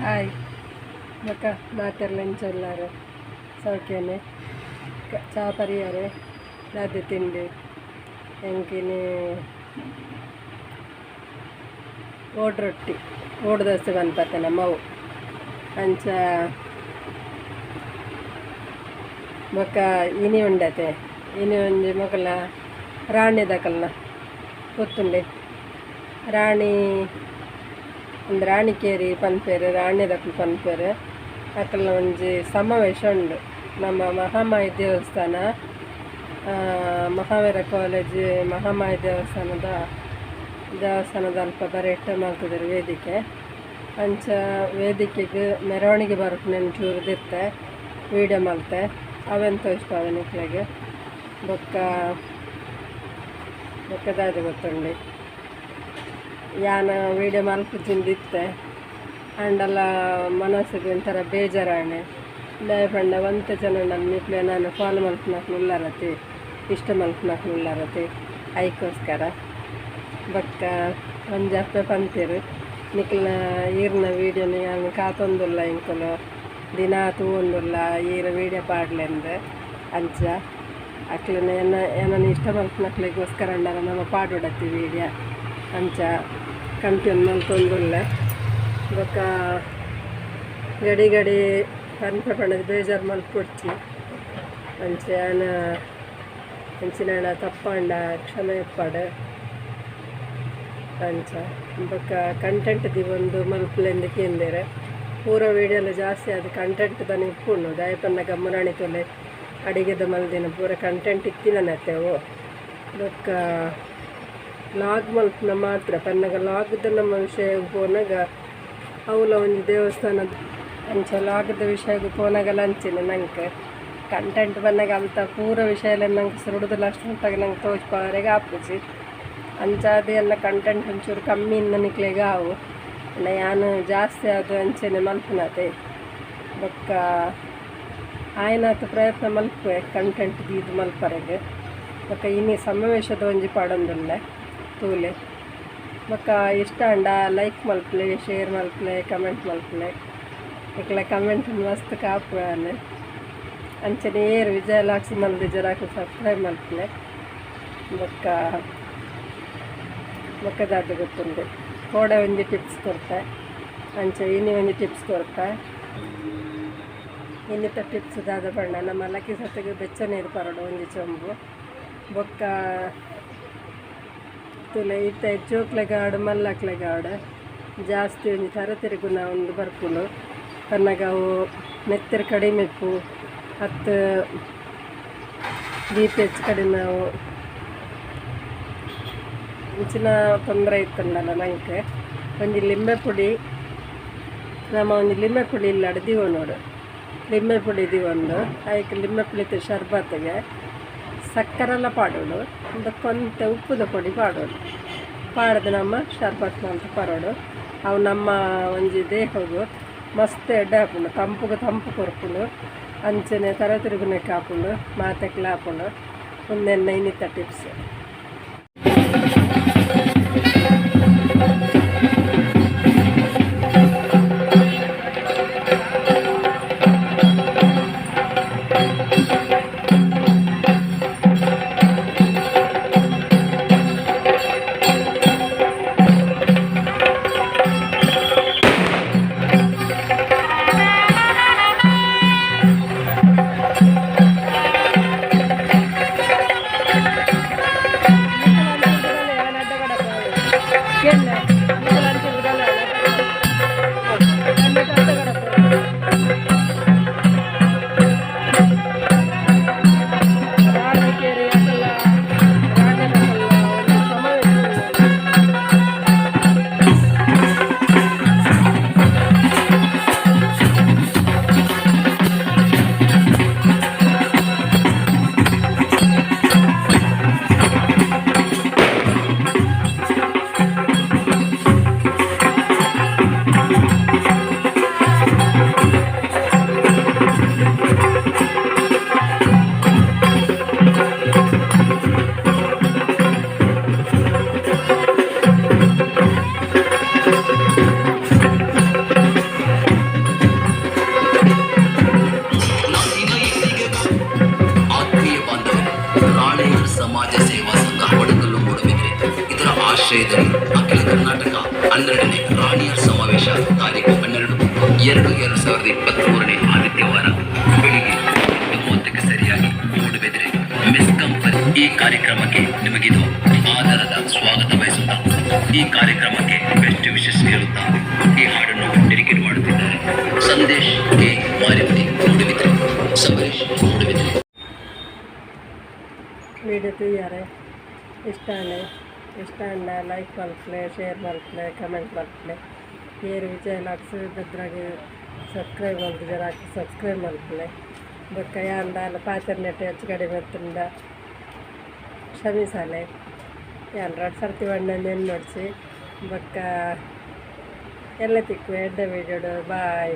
Hi ಬೊಕ ಮಾತೆರ್ಲ ಎಂಚ ಉಲ್ಲಾರ್ ಸೌಖ್ಯನೆ ಚಾ ಪರಿಯರೆ ದಾದೆ ತಿಂಡಿ ಎಂಕಿನಿ ಓಡ್ ರೊಟ್ಟಿ ಓಡ್ ದೋಸೆ ಮನ್ಪತೆ ನಮ್ಮವು ಅಂಚ ಬೊಕ ಇನಿ ಉಂಡತೆ ಇನಿ ಒಂಜಿ ಮೊಕಲ್ನ ರಾಣಿದಕಲ್ನ ಗೊತ್ತುಂಡೆ ರಾಣಿ ಒಂದು ರಾಣಿಕೇರಿ ಪನ್ಪೆರ್ ರಾಣಿದಕುಲು ಪನ್ಪೆರ್ ಅಕಲ್ನ ಒಂಜಿ ಸಮಾವೇಶ ಉಂಡು. ನಮ್ಮ ಮಹಾಮಾಯಿ ದೇವಸ್ಥಾನ, ಮಹಾವೀರ ಕಾಲೇಜ್ ಮಹಾಮಾಯಿ ದೇವಸ್ಥಾನದ ದೇವಸ್ಥಾನದ ಅಲ್ಪ ಬರೆಟ್ ಮಲ್ತುದೆರ್ ವೇದಿಕೆ. ಅಂಚ ವೇದಿಕೆಗ್ ಮೆರವಣಿಗೆ ಬರ್ಪುನೆನ್ ಚೂರು ದಿತ್ತೆ ವೀಡಿಯೋ ಮಲ್ತೆ ಅವೆನ್ ತೋಜ್ಪಾವೆ ನಿಕ್ಲೆಗ್. ಬೊಕ್ಕ ಬೊಕ್ಕ ದಾದ ಗೊತ್ತುಂಡು ಯಾನ್ ವೀಡಿಯೋ ಮಲ್ಪುಜಿಂದಿತ್ತೆ ಆಂಡಲ ಮನಸ್ಸಿಗೆ ಒಂಥರ ಬೇಜಾರಾಂಡ್. ದಾಯೆ ಪಂಡ ಒಂತೆ ಜನ ನಿಕ್ಲೆ ನಾನು ಫಾಲೋ ಮಲ್ಪುನಕುಲು ಉಲ್ಲರತೆ, ಇಷ್ಟ ಮಲ್ಪುನಕುಲು ಉಲ್ಲರತೆ, ಐಕೋಸ್ಕರ. ಬೊಕ್ಕ ಒಂಜಿ ಅಪ್ಪೆ ಪಂತೆರ್ ನಿಕ್ಲೆನ ಈರ್ನ ವೀಡಿಯೋನು ಯಾನ್ ಕಾತೊಂದುಲ್ಲ, ಎಂಕುಲು ದಿನ ತೂವೊಂದುಲ್ಲ ಈರ್ ವೀಡಿಯೋ ಪಾಡ್ಲೆಂದ್. ಅಂಚ ಅಕ್ಲೆನ ಎನ್ನ ಎನನ್ ಇಷ್ಟ ಮಲ್ಪುನಕ್ಲೆಗೋಸ್ಕರ ಅಂಡಲ ನಮ ಪಾಡೊಡತ್ತಿ ವೀಡಿಯೋ. ಅಂಚ ಕಂಟಿನ್ಯೂ ಮಲ್ತೊಂದುಲ್ಲೆ. ಬೊಕ್ಕ ಗಡಿ ಗಡಿ ಪನ್ಪೆ ಪಂಡದ್ ಬೇಜಾರು ಮಲ್ಪೊಡ್ಚಿ. ಅಂಚ ಯಾನ್ ಅಂಚಿನ ತಪ್ಪಾಂಡ ಕ್ಷಮೆ ಇಪ್ಪಡ್. ಅಂಚ ಬೊಕ್ಕ ಕಂಟೆಂಟ್ ದೀವೊಂದು ಮಲ್ಪುಲೆಂದ್ ಕೇಂದೆರ್. ಪೂರ ವೀಡಿಯೋಲ ಜಾಸ್ತಿ ಆದ್ ಕಂಟೆಂಟ್ ದಾನೆ ಇಪ್ಪುಂಡು. ದಾಯೆ ಪನ್ನಗ ಮುರಾಣಿ ತೂಲೆ ಅಡಿಗೆದ ಮಲ್ದಿನ ಪೂರ ಕಂಟೆಂಟ್ ಇತ್ತಿನನತೆವು. ಬೊಕ್ಕ ಲಾಗ್ ಮಲ್ಪುನ ಮಾತ್ರ ಪನ್ನಗ ಲಾಗ್ದ ನಮ್ಮ ವಿಷಯ ಪೋನಗ ಅವುಲ ಒಂಜಿ ದೇವಸ್ಥಾನ ಅಂಚ ಲಾಗ್ದ ವಿಷಯಗ್ ಪೋನಗಲ ಅಂಚಿನ ನಂಕ್ ಕಂಟೆಂಟ್ ಬನ್ನಗ ಅಲ್ತ ಪೂರ ವಿಷಯಲ ನಂಕ್ ಸುರುಡ್ದು ಲಾಸ್ಟ್ ಮುಟ್ಟಗ ನಂಕ್ ತೋಜ್ಪಾವರೆಗ್ ಆಪುಜಿ. ಅಂಚಾದ್ ಎನ್ನ ಕಂಟೆಂಟ್ ಒಂಚೂರು ಕಮ್ಮಿ ಇಂದ್ ನಿಕ್ಲೆಗ್ ಆವು. ಪಂಡ ಯಾನ್ ಜಾಸ್ತಿ ಆದ್ ಅಂಚನೆ ಮಲ್ಪುನತೆ. ಬೊಕ್ಕ ಆಯಿನಾತ್ ಪ್ರಯತ್ನ ಮಲ್ಪುವೆ ಕಂಟೆಂಟ್ ದೀದ್ ಮಲ್ಪರೆಗ್. ಬೊಕ್ಕ ಇನಿ ಸಮಾವೇಶದ ಒಂಜಿ ಪಾಡೊಂದುಲ್ಲೆ ತೂಲೆ. ಬೊಕ್ಕ ಇಷ್ಟ ಆಂಡ ಲೈಕ್ ಮಲ್ಪುಲೆ, ಶೇರ್ ಮಲ್ಪುಲೆ, ಕಮೆಂಟ್ ಮಲ್ಪುಲೆ. ನಿಕ್ಲೆ ಕಮೆಂಟ್ ಮಸ್ತ್ ಕಾಪುವೆ ಯಾನ್. ಅಂಚನೆ ಏರ್ ವಿಜಯ ಲಾಕ್ಸ್ ಮಲ್ದಿಜೆರ್ ಅಕುಲು ಸಬ್ಸ್ಕ್ರೈಬ್ ಮಲ್ಪುಲೆ. ಬೊಕ್ಕ ಬೊಕ್ಕ ದಾದ ಗೊತ್ತುಂಡು ಕೋಡೆ ಒಂಜಿ ಟಿಪ್ಸ್ ಕೊರ್ತೆ, ಅಂಚ ಇನಿ ಒಂಜಿ ಟಿಪ್ಸ್ ಕೊರ್ತೆ. ಇನ್ನಿತ ಟಿಪ್ಸ್ ದಾದ ಪಂಡ ನಮ್ಮ ಲಕ್ಕಿ ಸತ್ತಿಗೆ ಬೆಚ್ಚ ನೀರು ಪರಡು ಒಂಜಿ ಚೊಂಬು. ಬೊಕ್ಕ ತೂಲೆ ಇತ್ತೆ ಜೋಕ್ಲೆಗಾಡ್ ಮಲ್ಲಕ್ಲೆಗಾಡ್ ಜಾಸ್ತಿ ಒಂಜಿ ತರೆ ತಿರುಗುನ ಒಂದು ಬರ್ಪುಂಡು. ಪನ್ನಗ ಅವು ನೆತ್ತೆರ್ ಕಡಿಮೆ ಇಪ್ಪು ಅತ್ತ್ ಬಿ ಪಿ ಹೆಚ್ಚು ಕಡಿಮೆ ಅವು ಇಂಚಿನ ತೊಂದರೆ ಇತ್ತುಂಡಲ ನಂಕ್ ಒಂಜಿ ಲಿಂಬೆ ಪುಡಿ, ನಮ ಒಂಜಿ ಲಿಂಬೆ ಪುಡಿ ಇಲ್ಲಡ್ ದೀವೊನೊಡು. ಲಿಂಬೆ ಪುಡಿ ದೀವೊಂದು ಐಕ್ ಲಿಂಬೆ ಪುಳಿತ ಶರ್ಬತ್ಗೆ ಸಕ್ಕರೆಲ ಪಾಡೊಡು, ಬೊಕ್ಕ ಒಂತೆ ಉಪ್ಪುದ ಪೊಡಿ ಪಾಡೊಡು. ಪಾಡ್ದ್ ನಮ ಶರ್ಬತ್ ಮಲ್ತ್ ಪರೊಡು. ಅವು ನಮ್ಮ ಒಂಜಿ ದೇಹೊಗು ಮಸ್ತ್ ಎಡ್ಡೆ ಆಪುಂಡು, ತಂಪುಗು ತಂಪು ಕೊರ್ಪುಂಡು, ಅಂಚನೆ ತರೆ ತಿರುಗುನೆಕ್ ಆಪುಂಡು, ಮಾತೆಕ್ಲ ಆಪುಂಡು. ಉಂದೆನ್ನ ಇನ್ನಿತ ಟಿಪ್ಸ್. 2/2023ನೇ ಆದಿತ್ಯವಾರ ಬೆಳಿಗ್ಗೆ 8:30ಕ್ಕೆ ಸರಿಯಾಗಿ ಮೂಡುಬೆದಿರೆ ಮೆಸ್ಕಾಂ ಈ ಕಾರ್ಯಕ್ರಮಕ್ಕೆ ನಿಮಗಿದು ಆದರದ ಸ್ವಾಗತ ಬಯಸುತ್ತಾ, ಈ ಕಾರ್ಯಕ್ರಮಕ್ಕೆ ಬೆಸ್ಟ್ ವಿಶಸ್ ಹೇಳುತ್ತಾ, ಈ ಹಾಡನ್ನು ಡೆಡಿಕೇಟ್ ಮಾಡುತ್ತಿದ್ದಾರೆ ಸಂದೇಶ್ ಕೆ ಮಾರಿಮನಿ ಮೂಡುಬಿದ್ರೆ, ಸಮರೇಶ್ ಮೂಡುಬಿದ್ರೆ. ವೀಡಿಯೋ ತೂಯಾರೆ ಇಷ್ಟ ಆಂಡ್, ಇಷ್ಟ ಆಂಡ ಲೈಕ್ ಮಲ್ಪಲೆ, ಶೇರ್ ಮಲ್ಪಲೆ, ಕಮೆಂಟ್ ಮಲ್ಪಲೆ. ಏರು ವಿಜಯ್ ವ್ಲಾಗ್ಸ್ ಬೆದ್ರಾಗ ಸಬ್ಸ್ಕ್ರೈಬ್ ಮಲ್ತಿಜಾರ, ಸಬ್ಸ್ಕ್ರೈಬ್ ಮಲ್ಪಲೆ. ಬೊಕ್ಕ ಯಾನ್ ದಾಲ ಪಾತೆರ್ನೆಟ್ ಹೆಚ್ಚು ಕಡಿಮೆ ಇತ್ತುಂಡ ಕ್ಷಮಿಸಾಲೆ. ಯಾನ್ ರಡ್ಡ್ ಸರ್ತಿ ಪಂಡಂದು ಎನ್ನೊಡ್ಚಿ. ಬೊಕ್ಕ ಎಲ್ಲ ತಿಕ್ಕು ಎಡ್ಡೆ ವೀಡಿಯೋಡು. ಬಾಯ್.